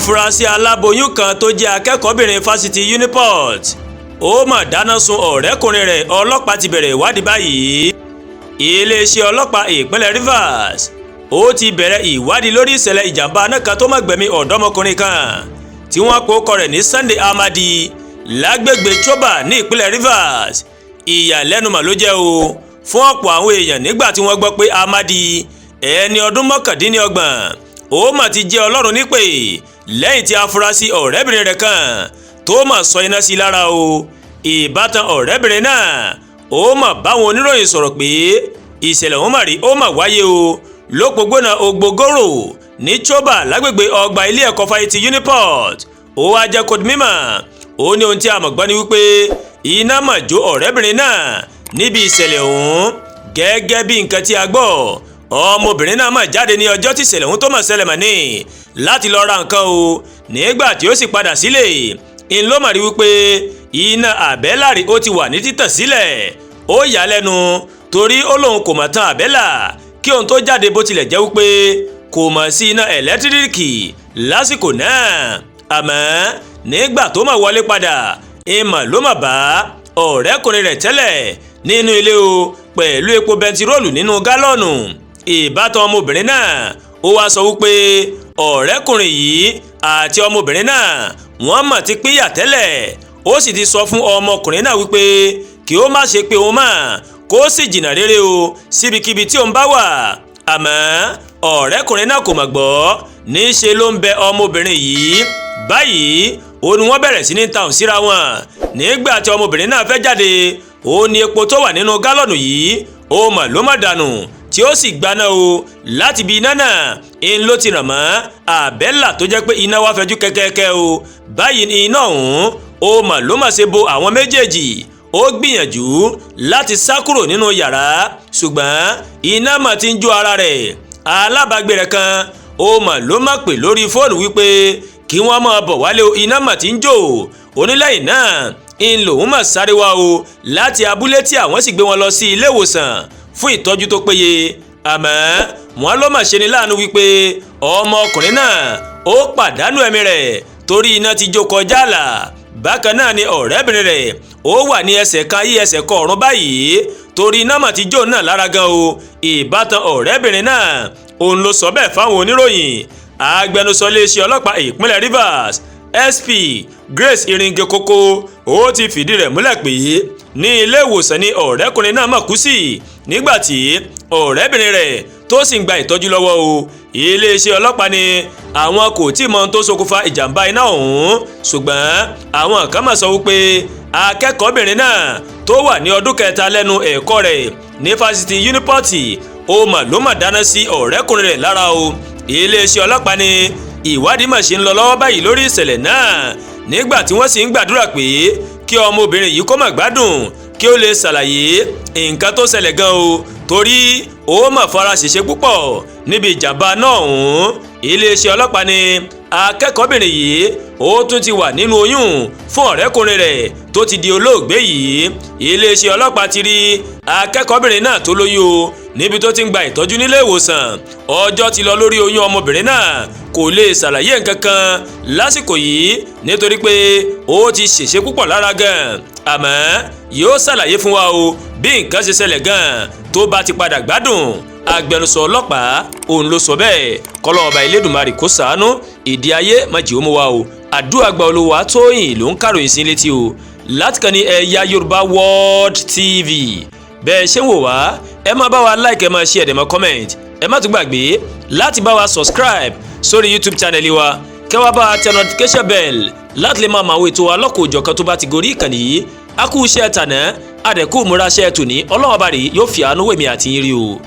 Afurasí aláboyún kan tó jẹ́ akẹ́kọ̀ọ́bìnrin fásitì Uniport, ó mà dáná sun ọ̀rẹ́kùnrin rẹ̀. Ọlọ́pàá ti bẹ̀rẹ̀ ìwádìí báyìí. Iléeṣẹ́ ọlọ́pàá ìpínlẹ̀ Rivers, ó ti bẹ̀rẹ̀ ìwádìí lórí ìṣẹ̀lẹ̀ ìjàmbá iná kan tó má gbẹ̀mí ọ̀dọ́mọkùnrin kan tí wọ́n pe orúkọ rẹ̀ ní Sunday Amadi lágbègbè Choba ní ìpínlẹ̀ Rivers. Ìyàlẹ́nu mà ló jẹ́ o fún ọ̀pọ̀ àwọn èèyàn nígbà tí wọ́n gbọ́ pé Amadi, ẹni ọdún 29, ó mà ti jẹ́ Ọlọ́run nípè lẹ́yìn tí afurasí ọ̀rẹ́bìnrin rẹ̀ kan tó mà sọ iná sí lára o. Ìbátan ọ̀rẹ́bìnrin náà, ó mà báwọn oníròyìn sọ̀rọ̀ pé ìṣẹ̀lẹ̀ ọ̀hún mà rí ó mà wáyé o lópògbónà Ogbogoro ní Choba, lágbègbè ọgbà ilé ẹ̀kọ́ fáyítì Uniport. Ó wá jẹ́ kó di mímọ̀, ó ní ohun tí a mọ̀ gbọ́ ni wípé iná mà jó ọ̀rẹ́bìnrin náà níbi ìṣẹ̀lẹ̀ ọ̀hún. Gẹ́gẹ́ bí nǹkan tí a gbọ́, ọmọbìnrin náà mà jáde ní ọjọ́ tí ìṣẹ̀lẹ̀ ọ̀hún tó mà ṣẹlẹ̀ mà ní láti lọ ra nǹkan o. Nígbà tí ó sì padà sílé, ń ló mà rí wípé iná àbẹ́là rí ó ti wà ní títàn sílẹ̀. Ó yà á lẹ́nu torí ó lóun kò mọ̀ tán àbẹ́là kí òun tó jáde, bó tilẹ̀ jẹ́ wípé kò mọ̀ sí iná ẹ̀lẹ́tíríkì lásìkò náà. Àmọ́ nígbà tó mà wọlé padà, ìmọ̀ ló mà bá ọ̀rẹ́kùnrin rẹ̀ tẹ́lẹ̀ nínú ilé o pẹ̀lú epo bẹntiróòlù nínú gálọ́ọ̀nù. Ìbátan ọmọbìnrin náà, ó wá sọ wípé ọ̀rẹ́kùnrin yìí àti ọmọbìnrin náà, wọ́n mà ti pínyà tẹ́lẹ̀. Ó sì ti sọ fún ọmọkùnrin náà wípé kí ó má ṣe pé òun mà kó sì jìnnà rere o síbikíbi tí òun bá wà. Àmọ́ ọ̀rẹ́kùnrin náà kò mọ̀ gbọ́, níṣe ló ń bẹ ọmọbìnrin yìí. Báyìí ó ní wọ́n bẹ̀rẹ̀ sí ní tàùn síra wọn. Nígbà tí ọmọbìnrin náà fẹ́ jáde, ó ní epo tó wà nínú gálọ̀nù yìí, ó mà ló má dànù tí ó sì gbaná o. Láti ibi iná náà ń ló ti ràn mọ́ àbẹ́là tó jẹ́ pé iná wá fẹjú kẹ́kẹ́kẹ́ o. Báyìí ni iná ọ̀hún, ó mà ló mà ṣe bo àwọn méjèèjì. Ó gbìyànjú láti sá kúrò nínú yàrá, ṣùgbọ́n iná mà ti ń jó ara rẹ̀. Alábàágbé rẹ̀ kan, ó mà ló má pè lórí fóònù wípé kí wọ́n máa bọ̀ wálé o, iná mà ti ń jó. Onílẹ̀yìn náà ń lòun mà sáré wá o láti abúlé, tí àwọn sì gbé wọn lọ sí ilé ìwòsàn fún ìtọ́jú tó péye. Àmọ́ wọ́n ló mà ṣe ni láàánú wípé ọmọkùnrin náà, ó pàdánù ẹ̀mí rẹ̀ torí iná ti jó kọjá àlà. Bákan náà ni ọ̀rẹ́bìnrin rẹ̀, ó wà ní ẹsẹ̀ kan yí ẹsẹ̀ kan ọ̀run báyìí torí iná mà ti jó náà lára gan o. Ìbátan ọ̀rẹ́bìnrin náà, òun ló sọ bẹ́ẹ̀ fáwọn oníròyìn. Agbẹnusọ iléeṣẹ́ ọlọ́pàá ìpínlẹ̀ Rivers, SP Grace Iringe Koko, ó ti fìdí rẹ̀ múlẹ̀ pé ní ilé ìwòsàn ni ọ̀rẹ́kùnrin náà mà kú sí, nígbà tí ọ̀rẹ́bìnrin rẹ̀ tó sì ń gba ìtọ́jú lọ́wọ́ o. Iléeṣẹ́ ọlọ́pàá ni àwọn kò tí ì mọ ohun tó ṣokùnfà ìjàmbá iná ọ̀hún, ṣùgbọ́n àwọn kan mà sọ wípé akẹ́kọ̀ọ́bìnrin náà tó wà ní ọdún kẹta lẹ́nu ẹ̀kọ́ rẹ̀ ní fásitì Uniport, ó mà ló mà dáná sí ọ̀rẹ́kùnrin rẹ̀ lára o. Iléeṣẹ́ ọlọ́pàá ní ìwádìí mà ṣe ń lọ lọ́wọ́ báyìí lórí ìṣẹ̀lẹ̀ náà, nígbà tí wọ́n sì ń gbàdúrà pé kí ọmọbìnrin yìí kó má gbádùn, kí ó lè ṣàlàyé nǹkan tó ṣẹlẹ̀ gan o, torí ó mà fara ṣèṣe púpọ̀ níbi ìjàmbá náà ọ̀hún. Iléeṣẹ́ ọlọ́pàá ní akẹ́kọ̀ọ́bìnrin yìí, ó tún ti wà nínú oyún fún ọ̀rẹ́kùnrin rẹ̀ tó ti di olóògbé yìí. Iléeṣẹ́ ọlọ́pàá ti rí akẹ́kọ̀ọ́bìnrin náà tó lóyún o níbi tó ti ń gba ìtọ́jú nílé ìwòsàn. Ọjọ́ ti lọ lórí oyún ọmọbìnrin náà, kò lè ṣàlàyé nǹkan kan lásìkò yìí nítorí pé ó ti ṣèṣe púpọ̀ lára gan. Àmọ́ yóò ṣàlàyé fún wa o bí nǹkan ṣe ṣẹlẹ̀ gan tó bá ti padà gbádùn. Agbẹnusọ ọlọ́pàá, òun ló sọ bẹ́ẹ̀. Kọ́lọ́run Ọba Elédùmarè kó ṣàánú. Ìdí ayé má jẹ́ ó mú wa o. Àdúrà gba. Olówó Tóyìn ló ń kàròyìn sí létí o láti kàn ní Ẹ̀yà Yorùbá World TV. Bẹ́ẹ̀ ṣé ń wò wá, ẹ máa bá wa like, ẹ máa share, ẹ dẹ̀ máa comment. Ẹ má tún gbàgbé láti bá wa subscribe sórí YouTube channel wa, kẹ́ wá bá wa tẹ notification bell láti lè máa mọ àwọn ètò alọ́kòòjọ̀kan tó bá ti gorí ìkànnì yìí. A kú iṣẹ́ tànà, àdẹ̀kù múra iṣẹ́ tòní. Ọlọ́wọ́n bá rí yóò fi àánú wèmí àti yín rí o.